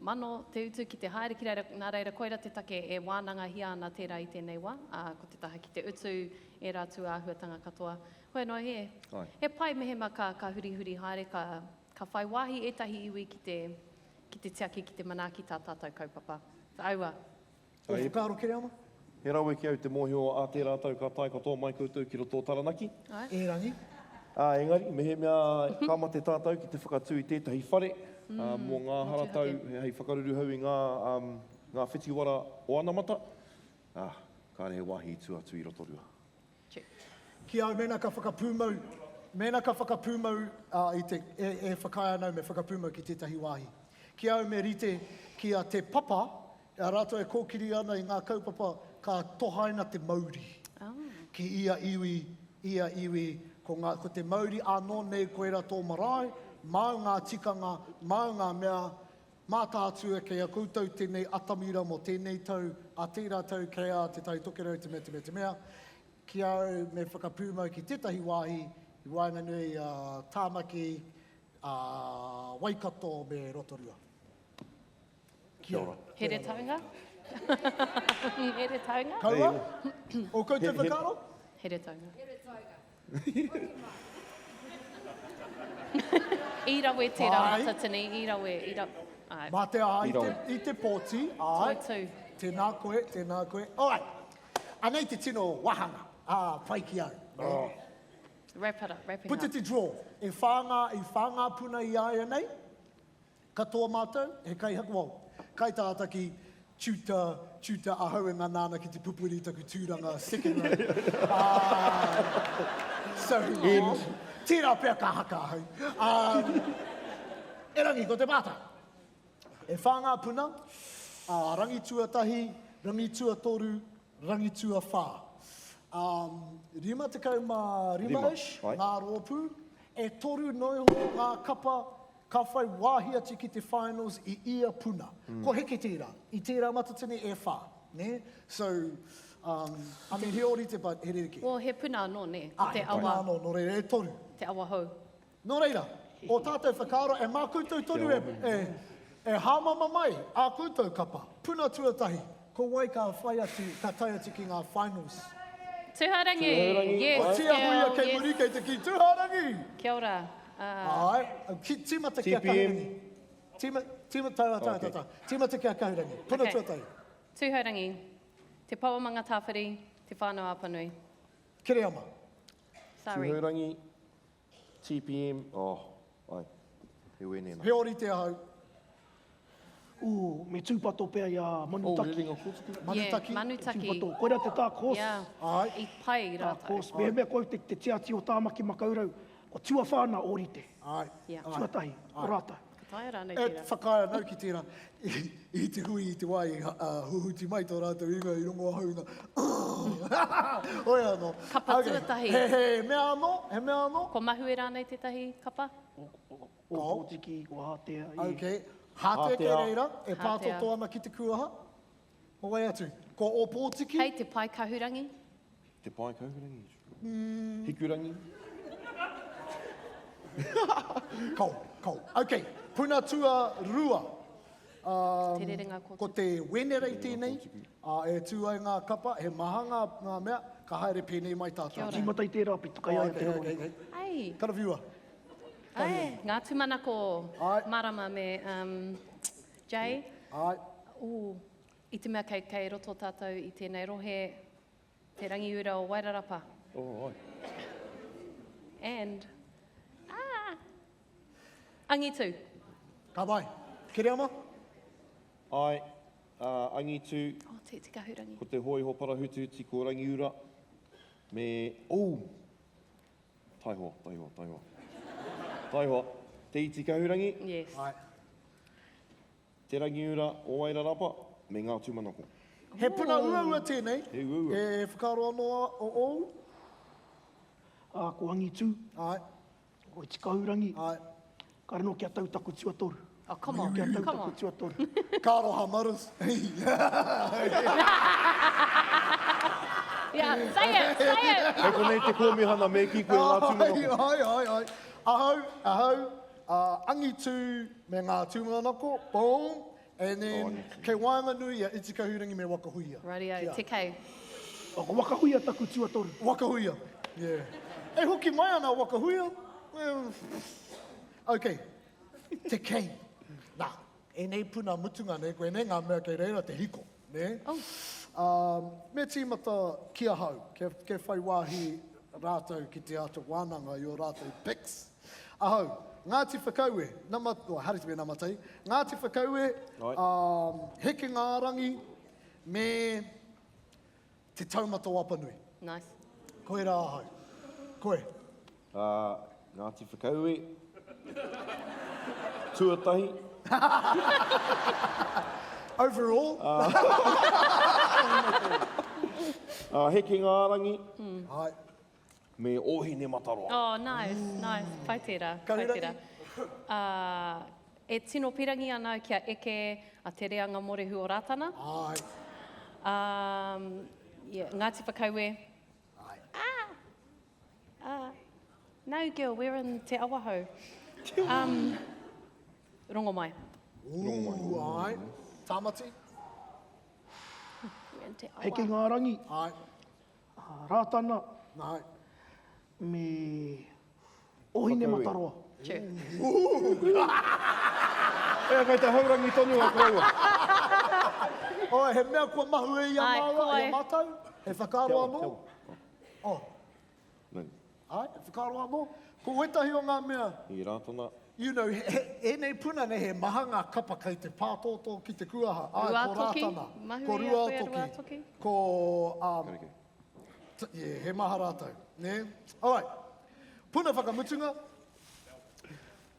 S2: mano te utu ki te haere ki reira, nā reira koira te take e wānangahia ana tērā i tēnei wā, ā, ko te taha ki te utu, ērā tūāhuatanga katoa. Hoi anō, he, he pai mehema ka, ka hurihuri haere, ka, ka whai wāhi ētahi iwi ki te, ki te tiaki, ki te manaaki tā tātou kaupapa. Aua.
S1: Ō whakaaro Kereama?
S3: He rawe ki au te mōhio ā tērā tau ka tae katoa mai koutou ki roto o Taranaki.
S1: Ērangi.
S3: Ā, engari, mehemea ka mate tātou ki te whakatū i tētahi whare mō ngā haratau hei whakaruruhau i ngā, ngā whitiwara o anamata, ā, kāre he wāhi i tua atu i Rotorua.
S1: Ki au, mēnā ka whakapūmau, mēnā ka whakapūmau i te, e, e whakaae ana au me whakapūmau ki tētahi wāhi. Ki au me rite ki a Te Papa, a rātou e kōkiri ana i ngā kaupapa ka tohaina te mauri ki ia iwi, ia iwi, ko ngā, ko te mauri ānō nei koirā tō marae, māu ngā tikanga, māu ngā mea, Mātaatua kei a koutou tenei atamira mo tenei tau, a tera tau kei a Te Tai Tokerau te mea te mea te mea, ki a au me whakapūmau ki tetahi wāhi i waenganui i a Tāmaki, a Waikato me Rotorua. Kia ora.
S2: Heretaunga? Heretaunga?
S1: Kaua? O koutou whakaaro?
S2: Heretaunga. Heretaunga. I rawe tērā matatini, i rawe, i rawe. Āe.
S1: Mā te aha i te, i te pōti, āe.
S2: Toitū.
S1: Tēnā koe, tēnā koe. Alright. Anei te tino wāhanga, ā, pai ki au.
S2: Oh. Wrap it up, wrapping
S1: Puta
S2: up.
S1: te draw. E whā ngā, i whā ngā puna i a ia nei. Katoa mātou, he kaihaka, well, kaitātaki, tutor, tutor ahau e ngana ana ki te pupuri i taku tūranga second row. Ah, so,
S3: End.
S1: tērā pea ka haka ahau. Um, erangi, ko te mātai. E whā ngā puna, ā, rangi tuatahi, rangi tuatoru, rangi tuawhā. Um, 55-ish ngā rōpū, e toru noa iho ngā kapa Ka whai wāhi atu ki te finals i ia puna. Kua heke tērā. I tērā matatini e whā. Nē? So, Um, I mean, he ōrite, but he rerekē.
S2: Well, he puna anō, nē? Ko
S1: Ah,
S2: te
S1: he puna
S2: awa.
S1: anō, nō reira, e toru.
S2: Te Awahou.
S1: Nō reira, ō tātou whakaaro, e mā koutou tonu e, e, e hāmama mai ā koutou kapa. Puna tuatahi, ko wai ka whai atu, ka tae atu ki ngā finals?
S2: Tūhourangi!
S3: Tūhourangi,
S2: Yes,
S1: Ko Tia
S2: girl,
S1: Huia kei
S2: yes.
S1: muri, kei te kī, Tūhourangi!
S2: Kia ora. Uh,
S1: Āe, ki, tīmata ki a
S3: TPM.
S1: Kahurangi. Tīma, tīma, tā, tā, tā, tā. Tīmata ki a Kahurangi. Puna
S2: Okay.
S1: tuatahi.
S2: Tūhourangi, Te Pou o Mangatāwhiri, Te Whānau-a-Apanui.
S1: Kereama.
S2: Sorry.
S3: Tūhourangi, TPM, oh, ai, he wēnena.
S1: He ōrite ahau.
S4: Ooh, me tūpato pea i a Manutaki.
S3: Oh, rerenga kōtuku.
S1: Manutaki.
S2: Yeah, Manutaki.
S4: Tūpato. Koira te dark horse.
S2: Yeah.
S1: Ai.
S2: I pai
S4: Dark
S2: rātou.
S4: horse. Mehemea koe te, te tiati o Tāmaki Makaurau, kua tuawhā nā ōrite.
S1: Ai.
S2: Yeah.
S1: Ai.
S4: Tuatahi, ko rātou.
S2: Ka taea rānei
S1: E
S2: tērā.
S1: whakaae ana au ki tērā. I te hui i te wā i huhuti mai tō rātou ingoa i rongo ahau i ngā Hoi anō.
S2: Kapa
S1: Okay.
S2: tuatahi.
S1: He, he mea anō? He mea anō?
S2: Ko Mahue rānei tētahi kapa?
S4: O Pōtiki, o Hātea. i.
S1: Okay. Hātea kei
S3: Hātea.
S1: reira, e
S2: Hātea.
S1: pātoto ana ki te kūaha. Ko wai atu? Ko Ōpōtiki?
S2: Hei te pae kahurangi.
S3: Te pae kahurangi. Hikurangi.
S1: Kau, kau. Ok, puna tuarua. Um,
S2: Te rerenga kōtuku.
S1: Ko te Wenerei tēnei, ā, e tū ai ngā kapa, he maha ngā, ngā mea, ka haere pēnei mai tātou.
S2: Kia ora.
S4: Tīmata i tērā pito, kai a ia te
S1: Oh,
S4: reo.
S1: okay, okay, okay.
S2: Ai.
S1: Karawhiua.
S2: Ai. Ngā tūmanako
S1: Ai.
S2: marama me um, Jay.
S1: Ai.
S2: Ooh, i te mea kei, kei roto tātou i tēnei rohe, Te Rangiura o Wairarapa.
S3: Oh, ai.
S2: And, ah, angitu.
S1: Ka pai. Kereama?
S3: Ai, uh, angitu.
S2: Oh, te, te kahurangi.
S3: Ko te hōiho parahutuhuti ko Rangiura. Me, oh, taihoa, taihoa, taihoa. Taihoa. Te iti kahurangi.
S2: Yes.
S1: Ai.
S3: Te Rangiura o Wairarapa me Ngā Tūmanako.
S1: He puna uaua tēnei.
S3: He uaua.
S1: He whakaaro anō o ōu?
S4: Ā, ko Angitū.
S1: Āe.
S4: Ko Itikaurangi.
S1: Āe.
S4: Kāre noa kia tau taku tuatoru.
S2: Oh, come on,
S4: Kia tau
S2: come
S4: taku
S2: on.
S4: tuatoru.
S1: Ka aroha Maras.
S2: Yeah, say it, say it!
S3: Kei konei te kōmihana me kī koe Ngā Tūmanako.
S1: Ai, ai, ai. Ahau, ahau, Ā, angitu me ngā tūmanako, boom, and then kei waenganui a Itikahurangi me Wakahuia.
S2: Radio, te kei.
S4: Oh, ko Wakahuia taku tuatoru.
S1: Wakahuia, yeah. E hoki mai ana a Wakahuia. Ok, te kei. Nā, ēnei puna mutunga nei, koinei ngā mea kei reira te hiko. Nē?
S2: Oh.
S1: Um, me tīmata ki ahau, kia, kia whai wāhi rātou ki te āta wānanga i ō rātou picks. Ahau, Ngāti Whakaue, nama, oh, haere te nama tahi, Ngāti Whakaue, um, Hekengārangi, me Te Taumata o Apanui.
S2: Nice.
S1: Koirā ahau. Koe.
S3: Ā, Ngāti Whakaue. Tuatahi.
S1: Overall.
S3: Ā, Hekengārangi.
S1: Āe.
S3: Me Ōhinemataroa.
S2: Oh, nice, nice. Pai tērā, pai tērā. Ā, e tino pirangi ana au kia eke a Te Reanga Morehu o Rātana.
S1: Āe.
S2: Ā, yeah, Ngāti Whakaue.
S1: Āe.
S2: Ah! Ah! No, girl, we're in Te Awahou. Um, Rongomai.
S1: Rongomai. Ooh, āe. Tāmati.
S2: We're in Te Awa.
S4: Hekengārangi.
S1: Āe.
S4: Rātana.
S1: Āe.
S4: Me Ohinemataroa.
S2: True.
S3: Ea, kei te haurangi tonu a koroua.
S1: Oh, he mea kua mahue i a māua, i a mātou? He whakaaro anō? Oh. Āe, he whakaaro anō? Ko wētahi o ngā mea.
S3: I Rātana.
S1: You know, he, he, ēnei puna nei, he maha ngā kapa kei te pātōtō ki te kuaha. Āe, ko
S2: Ruātoki,
S1: Rātana,
S2: mahue
S1: ko
S2: i a koe a
S1: Ruātoki,
S2: Ruātoki.
S1: ko, um, t, yeah, he maha rātou, nē? All right. Puna whakamutunga.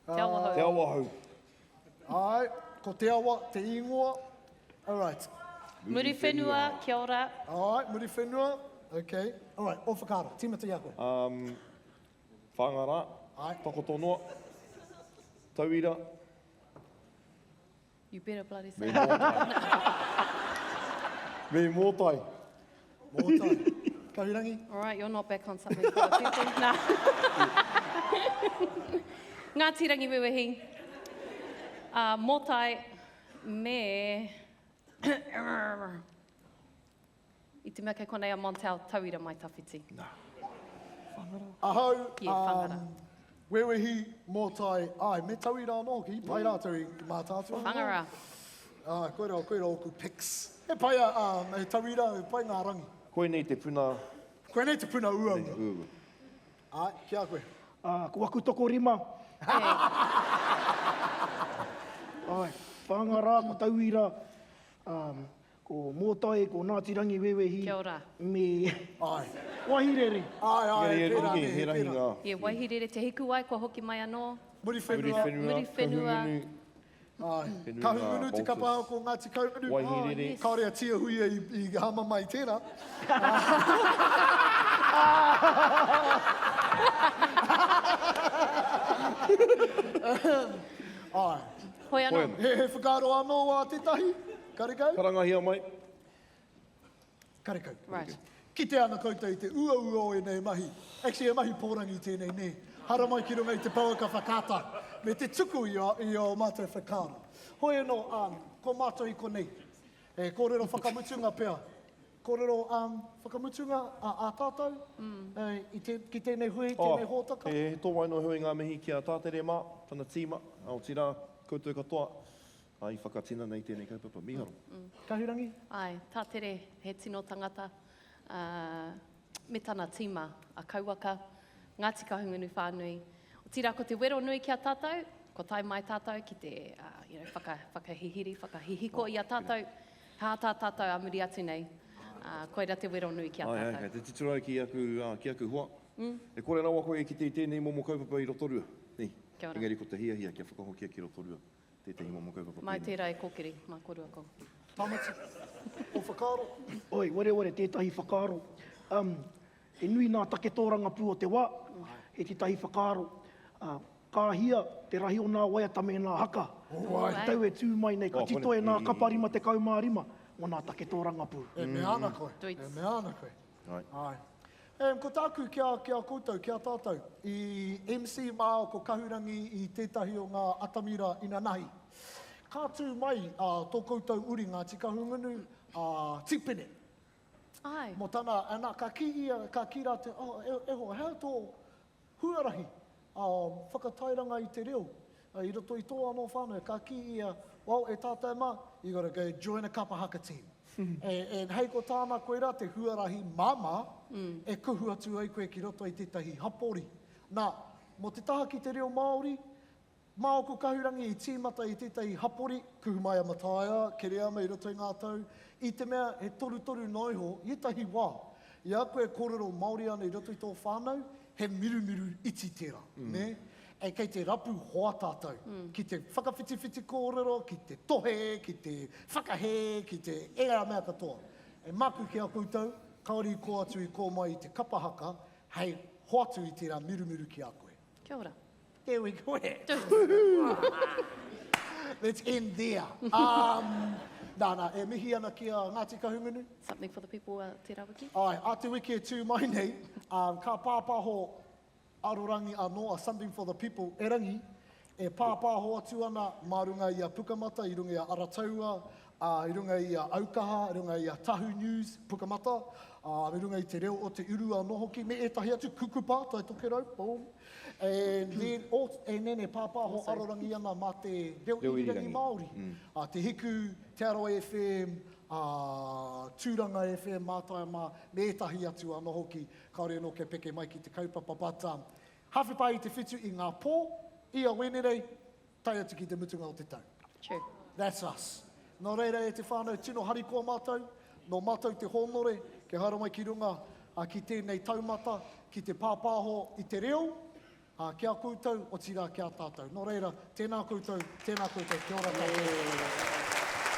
S2: Te Awahou.
S3: Te Awahou.
S1: Āe, ko Te Awa te ingoa. All right.
S2: Muriwhenua, kia ora.
S1: Āe, Muriwhenua, okay. All right, ō whakaaro, tīmata i a koe.
S3: Um, Whangarā,
S1: Āe.
S3: takoto noa, tauira.
S2: You better bloody say
S3: Me mōtai. Me mōtai.
S1: Mōtai. Kahurangi?
S2: All right, you're not back on something for the people. Nā. Ngāti Rangiwewehi, uh, Mōtai me... I te mea kei konei a Montel, tauira mai tawhiti.
S1: Nā. Whangara. Ahau,
S2: Yeah, whangara.
S1: um, Wewehi, Mōtai, āe, me tauira anō hoki, i pai rātou i Mātaatua.
S2: Whangara.
S1: Āe, koirā, koirā ōku picks. He pai a, um, he tauira, he pai ngā rangi.
S3: Koinei te puna.
S1: Koinei te puna uaua.
S3: Uaua.
S1: Āe, ki a koe.
S4: Ā, ko aku tokorima. Āe, Whāngārā, ko Tauira, ā, ko Mōtai, ko Ngāti Rangiwewehi,
S2: Kia ora.
S4: me
S1: Āe.
S4: Waihirere.
S1: Āe, āe,
S3: Engari,
S1: pērā,
S3: he
S1: nē, he
S3: rahi
S1: pērā.
S3: ngā.
S2: Yeah, Waihirere, Te Hikuwai, kua hoki mai anō.
S1: Muriwhenua.
S3: Muriwhenua,
S2: Muriwhenua.
S3: Kahungunu.
S1: Āe.
S3: He nui ngā
S1: Kahungunu te kapa
S3: bolters.
S1: ko Ngāti Kahungunu.
S3: Waihirere.
S2: Oh, yes.
S1: Kāore a Tiahuia i, i hāmama i tērā. Āe.
S2: Hoi anō.
S3: Hoi anō.
S1: He, he whakaaro anō a tētahi? Karekau?
S3: Karangahia mai.
S1: Karekau.
S2: Right.
S1: Kite ana koutou i te uaua o ēnei mahi. Actually, he mahi pōrangi tēnei, nē. Haramai ki runga i te pouaka whakaata me te tuku i ō, i ō mātou whakaaro. Hoi anō, um, ko mātou i konei. He kōrero whakamutunga pea. Kōrero um, whakamutunga a, a tātou mm. eh, i te, ki tēnei hui, tēnei
S3: Oh,
S1: hōtaka.
S3: he, he tōwai noa heoi ngā mihi ki a Tātere mā, tana tīma, otirā, koutou katoa. Ā, i whakatinana i tēnei kaupapa. Mīharo.
S1: Kahurangi?
S2: Āe, Tātere, he tino tangata, ā, me tana tīma a Kauwaka, Ngāti Kahungunu whānui. Otirā, ko te wero nui ki a tātou, kua tae mai tātou ki te, ā, you know, whaka, whakahihiri, whakahihiko i a tātou, hā tā tātou ā muri atu nei. Ā, koira te wero nui ki a
S3: Āe, āe,
S2: tātou.
S3: kei te titiro au ki aku, ā, ki aku hoa. E kore rawa koe e kite i tēnei momo kaupapa i Rotorua, nē?
S2: Kia ora.
S3: Engari ko te hiahia kia whakahokia ki Rotorua. Tētahi momo kaupapa
S2: Mai
S3: pēnei.
S2: tērā e kōkiri, mā kōrua ko.
S1: Tamati, ō whakaaro?
S4: Oi, wareware tētahi whakaaro. Um, he nui nā take tōrangapū o te wā, he tētahi whakaaro. Uh, ka hia te rahi o nā waiata me nā haka.
S1: Oi.
S4: Te tau e tū mai nei, ka
S3: Oh,
S4: tito e nā kapa 55 mō nā take tōrangapū.
S1: E mea ana koe,
S2: Tweets.
S1: e mea ana koe.
S3: Right.
S1: Āe. Em, ko tāku ki a, ki a koutou, ki a tātou, i MC mā ko Kahurangi i tētahi o ngā atamira inanahi. Ka tū mai a tō koutou uri Ngāti Kahungunu, a Tipene.
S2: Āe.
S1: Mō tana, ana, ka kī ia, ka kī rātou, oh, e, e hoa, hea tō huarahi, ā, whakatairanga i te reo, i roto i tō anō whānau, ka kī ia, well, e tātou mā, you gotta go join a kapa haka team. And hei ko tāna koirā te huarahi māmā e kuhu atu ai koe ki roto i tētahi hapori. Nā, mō te taha ki te reo Māori, Mā ōku kahurangi i tīmata i tētahi hapori, kuhu mai a Mataia, Kereama i roto i ngā tau, i te mea he torutoru noa iho i ētahi wā. I a koe e kōrero Māori ana i roto i tō whānau, he mirumiru iti tērā, nē? E kei te rapu hoa tātou, ki te whakawhitiwhiti kōrero, ki te tohe, ki te whakahē, ki te ērā mea katoa. E māku ki a koutou, kāore i kō atu i kō mai i te kapa haka hei hoatu i tērā mirumiru ki a koe.
S2: Kia ora.
S1: There we go. Let's end there. Um, nā, nā, e mihi ana ki a Ngāti Kahungunu.
S2: Something for the people uh, tērā wiki.
S1: Ai, a te wiki e tū mai nei, um, ka pāpāho arorangi anō a Something for the People erangi, e pāpāho atu ana mā runga i a Pukamata, i runga i a Arataua, ā, i runga i a Aukaha, i runga i a Tahu News, Pukamata, ā, i runga i te reo o te uru anō hoki, me ētahi atu, Kukupa, Tai Tokerau, boom. And then, oh, and then e pāpāho arorangi ana mā te reo irirangi Māori. Ā, Te Hiku, Te Arawa FM, ā, Tūranga FM, Mātai mā, me ētahi atu anō hoki, kāore anō kia peke mai ki te kaupapa, but, um, hawhepa i te whitu i ngā pō, i a Wenerei, tae atu ki te mutunga o te tau.
S2: True.
S1: That's us. Nō reira e te whānau, tino harikoa mātou, nō mātou te hōnore kia haere mai ki runga ki tēnei taumata, ki te pāpāho i te reo, ki a koutou, otirā ki a tātou. Nō reira, tēnā koutou, tēnā koutou, kia ora tātou.